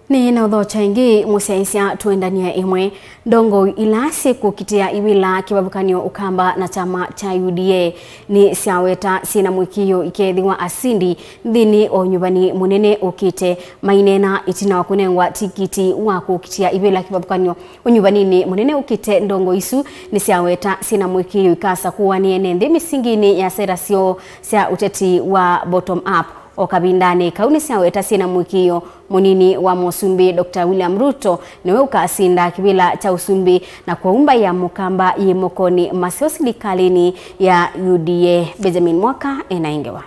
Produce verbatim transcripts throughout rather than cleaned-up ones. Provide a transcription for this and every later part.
Nĩ na ũthokya ĩngĩ, mũsyaĩĩsya twendanie ĩmwe. Ndongoi ila syĩkũkitĩa ivĩla kĩvathũkany'o Ũkamba na kyama kya U D A nĩsyaweta syĩna mũĩkĩĩo ikeethĩwa asindi nthĩnĩ wa ũnyuvani mũnene ũkĩte. Maineena ĩtina wa kũnengwa tikiti wa kũkitĩa ivĩla kĩvathũkany'o ũnyuvaninĩ mũnene ũkĩte, ndongoi isu nĩsyaweta syĩna mũĩkĩĩo ikasakũanĩa ene nthĩ mĩsinginĩ ya sera syoo sya ũteti wa bottom up. O kavindanĩ kau nĩsyaweta syĩna mũĩkĩĩo mũnini wa mũsumbĩ Doctor William Ruto nĩwe ũkasinda kĩvĩla kya ũsumbĩ, na kwoou mbaĩ ya Mũkamba yĩ mokonĩ maseo silikalĩnĩ ya U D A. Benjamin Mwaka ena ĩngewa.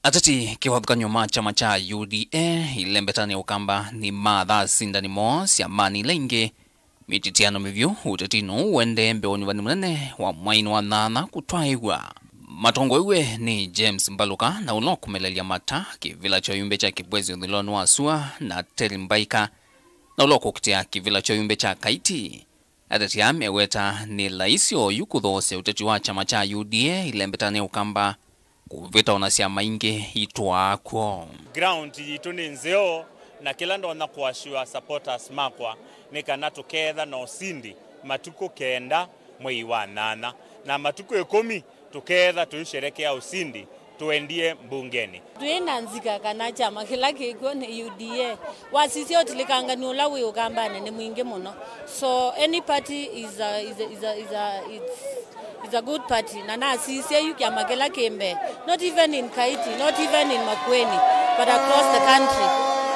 Ateti kĩvathũkany'o ma kyama kya U D A ilembetanĩ Ũkamba nĩmathaa asindani moo syamanĩ ila ingĩ. Mĩtitiano mĩvyũ ũtetinĩ ũũ ũendee mbee wa ũnyuvani mũnene wa mwainĩ wa nyanya kũtwaĩw'a. Matongoew'e nĩ James Mbaluka na ũla ũkũmelelya mata kĩvĩla kya ũyumbe kya Kibwezi ũthũĩlonĩ wa sua na Terry Mbaika na ũla ũkũkitĩa kĩvĩla kya ũyumbe kya Kaiti. Ateti aa meweta nĩ laisi oyu kũthoosya ũteti wa kyama kya U D A ilembetanĩ Ũkamba kũvĩta ona syama ingĩ itwaa kw'o. Ground yitũ nĩ nzeo, na kĩla ndonya kũassure supporters makwa nĩ kana tũkeetha na ũsindi matukũ kenda mwei wa nyanya, na matukũ ĩkũmi tũkeetha tũisherekea ũsindi tũendie mbungenĩ. Twĩ na nzika kana kyama kĩla kĩkw'o nĩ U D A. Wasisya ũtilĩkangani ũla wĩ Ũkambanĩ nĩ mwingĩ mũno. So any party is a, is a, is a, is a, it's, it's a good party. Na nasisya yu kyama kĩla kĩ mbee, not even in Kaiti, not even in Makueni, but across the country,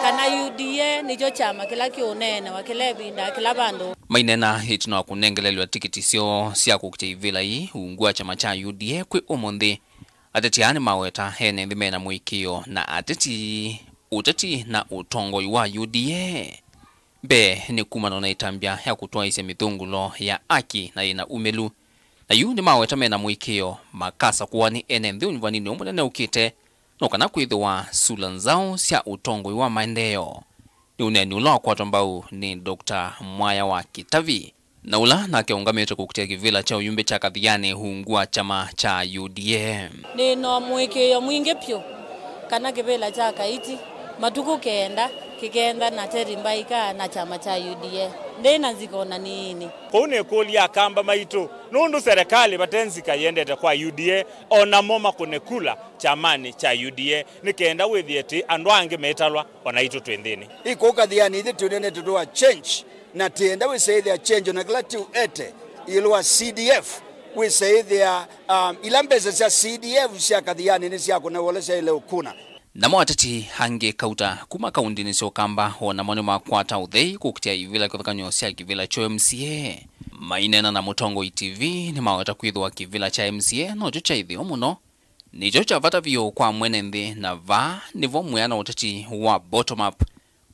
kana U D A nĩkyo kyama kĩla kĩũneenewa kĩla ĩvinda, kĩla vandũ. Maineena ĩtina wa kũnengelelw'a tikiti syoo sya kũkitĩa ivĩla ii ungu wa kyama kya U D A kwĩ ũmũnthĩ, ateti aa nĩmaweta ene nthĩ mena mũĩkĩĩo na ateti, ũteti na ũtongoi wa U D A. Mbee nĩ kumana na ĩtambya ya kũtwaĩĩsya mĩthũngũlo ya aki na yĩna umĩlu. Na yu nĩmaweta mena mũĩkĩĩo makasakũwa nĩ ene nthĩ ũnyuvaninĩ ũũ mũnene ũkĩte, no kana kwĩthĩwa sula nzaũ sya ũtongoi wa maendeeo. Nĩ ũneeni ũla wakwatwa mbau nĩ Doctor Mwaya wa Kĩtavi, na ũla nake ũngamĩte kũkitĩa kĩvĩla kya ũyumbe kya Kathiani ungu wa kyama kya U D A. Nĩ na mũĩkĩĩo mwingĩ vyũ kana kĩvĩla kya Kaiti matukũ kenda kĩkeetha na Terry Mbaika na kyama kya U D A. Ndĩ na nzika ona nini. Kũu nĩkũlya Akamba maitũ, nũndũ serikali vate nzika yĩendete kwa U D A, o namo makũne kula kyamanĩ kya U D A, nĩ kenda wĩthĩe tĩ andũ angĩ metalwa, o naitũ twĩ nthĩnĩ. Ĩ kũu Kathiani, ithyĩ twĩnene tũtũa change, na tĩenda wĩsaĩthĩa change, na kĩla tĩũete ĩũlũ wa C D F, wĩsaĩthĩa, um, ila mbesa sya C D F sya Kathiani nĩsyakũna ũla syaĩle ũkũna. Namo ateti angĩ kauta kuma kaundinĩ sya Ũkamba o namo nĩmakwata ũthei kũkitĩa ivĩla kĩvathũkany'o sya kĩvĩla kya M C A. Maineena na Mũtongoi T V, nĩmaweta kwĩthĩwa kĩvĩla kya M C A nokyo kya ĩtheo mũno, nĩkyo kya vata vyũ kwa mwene nthĩ, na vaa nĩvo mwĩana ũteti wa bottom up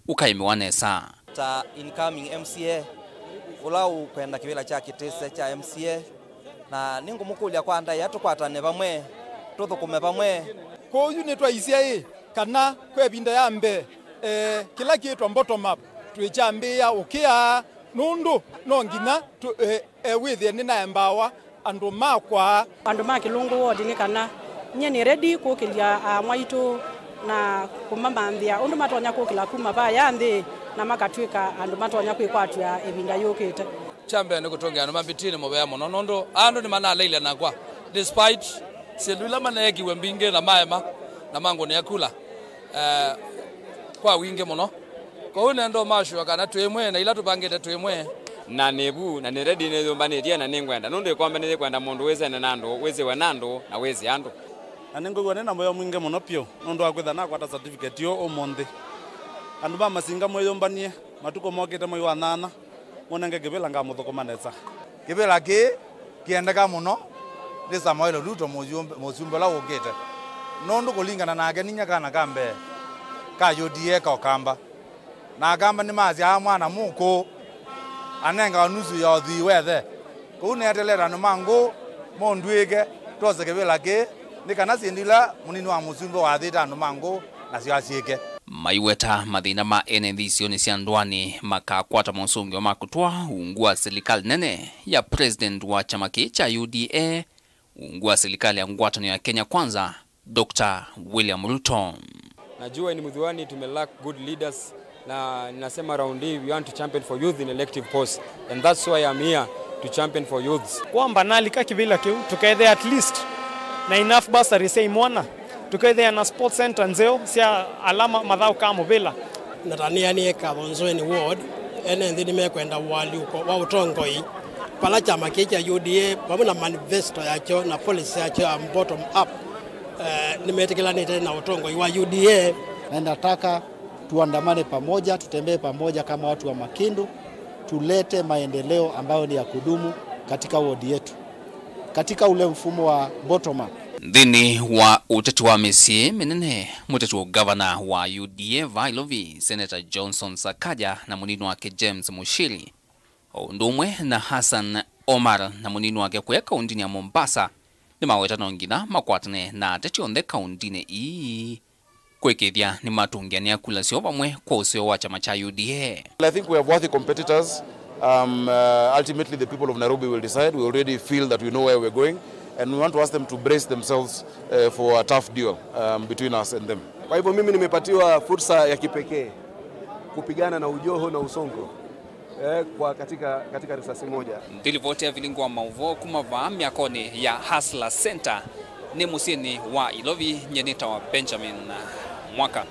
ũkaĩmĩwa nesa. Ta incoming M C A ũla ũkwenda kĩvĩla kya kĩtĩsya kya M C A, na nĩngũmũkũlya kwa ndaĩa tũkwatane vamwe, tũthũkũme vamwe. Kwoou nĩtwaisye ĩ kana kwa ĩvinda ya mbee, eh, kĩla kĩĩtwa bottom up twĩkyambĩĩa ũkĩa, nũndũ no nginya tũ-, eh, eh, wĩthĩe nĩnaembawa andũ makwa. Andũ ma Kĩlũngũ ward nĩ kana nyie nĩ ready kũkĩlya aamwaitũ na kũmamanthĩa ũndũ matonya kũkĩla kuma vaya nthĩ na makatw'ĩka andũ matonya kwĩkwatw'a ĩvinda yũkĩte. Kya mbee nĩ kũtũngĩa andũ ma Mbitini mũvea mũno, nũndũ andũ nĩmanaleile nakwa despite syĩndũ ila maneekiwe mbingĩ na maema na mangũnĩa kula, eh, kwa wingĩ mũno. Kwoou nenda ũmasũa kana twĩ ĩmwe na ila tũvangĩte twĩ ĩmwe. Na nĩ vu, na nĩ ready, nĩyũmbanĩtye, na nĩngwenda, nũndũ ĩkombe nĩyĩkwenda mũndũ wĩsene na andũ, wĩsĩwe na andũ, na wĩsĩ andũ. Na nĩngwĩw'a nĩ na mũyo mwingĩ mũno vyũ nũndũ wa kwĩtha nakwata certificate ũũ ũmũnthĩ. Andũ ma Masinga mwĩyũmbanie, matukũ mokĩte mwei wa nyanya, mũnenge kĩvĩla, ngamũthũkũma nesa. Kĩvĩla kĩĩ kĩendeka mũno nĩ Samoei Ruto, mũyũmbe-, mũsumbĩ ũla wũkĩte, nũndũ kũlingana nake ninyie kana ka mbee ka U D A ka Ũkamba. Na Akamba nĩmasyaa mwana mũkũũ anengawa nusu ya ũthwii wa ĩthe. Kũu neetelee andũ ma ngũũ mondw'ĩke twose kĩvĩla kĩĩ, nĩ kana syĩndũ ila mũnini wa mũsumbĩ wathĩte andũ ma ngũũ nasyo asyĩke. Maiweta mathĩna ma ene nthĩ isionĩ sya ndũanĩ makakwata mosũngĩo ma kũtwaa ungu wa silikalĩ nene ya president wa kyama kĩĩ kya U D A, ungu wa silikalĩ ya ngwatanĩo ya Kenya Kwanza, Doctor William Ruto. Najua ni Muthuani tumelack good leaders, na ninasema round hii we want to champion for youth in elective posts, and that's why I'm here to champion for youths. Kwamba nalika kĩvĩla kĩu tũkethĩa at least na enough bursary sya imwana, tũkethĩa na sports center nzeo sya ala ma- mathaũkaa mũvĩla. Na ta nĩanĩe Kathonzoeni Ward, ene nthĩ nĩmekwenda ũalyũko wa ũtongoi vala kyama kĩĩ kya U D A vamwe na manifesto yakyo na policy yakyo ya bottom up, eh, nĩmetĩkĩlanĩte na ũtongoi wa U D A. Na nataka tuandamane pamoja, tutembee pamoja kama watu wa Makindu, tulete maendeleo ambayo ni ya kudumu katika ward yetu, katika ule mfumo wa bottom up. Nthĩnĩ wa ũteti wa mĩsyĩ mĩnene, mũteti wa ũngavana wa U D A va Ilovi, Senator Johnson Sakaja na mũnini wake James Mushiri, o ũndũ ũmwe na Hassan Omar na mũnini wake kũya kaũndinĩ ya Mombasa, nĩmaweta no nginya makwatane na ateti onthe kaũndinĩ ii kũĩkĩĩthya nĩmatũngĩanĩa kula syoo vamwe kwa ũseo wa kyama kya U D A. Well, I think we have worthy competitors. Um, uh, ultimately, the people of Nairobi will decide. We already feel that we know where we're going, and we want to ask them to brace themselves uh, for a tough duel um, between us and them. Kwa hivyo mimi nimepatiwa fursa ya kipekee kupigana na Ujoho na Usonko eh, kwa katika, katika risasi moja. Nthĩ livoti ya vilingi wa maũvoo kuma vaa myakonĩ ya Hustler Center nĩ mũsyĩnĩ wa Ilovi, nyie nĩtawa Benjamin Mwaka.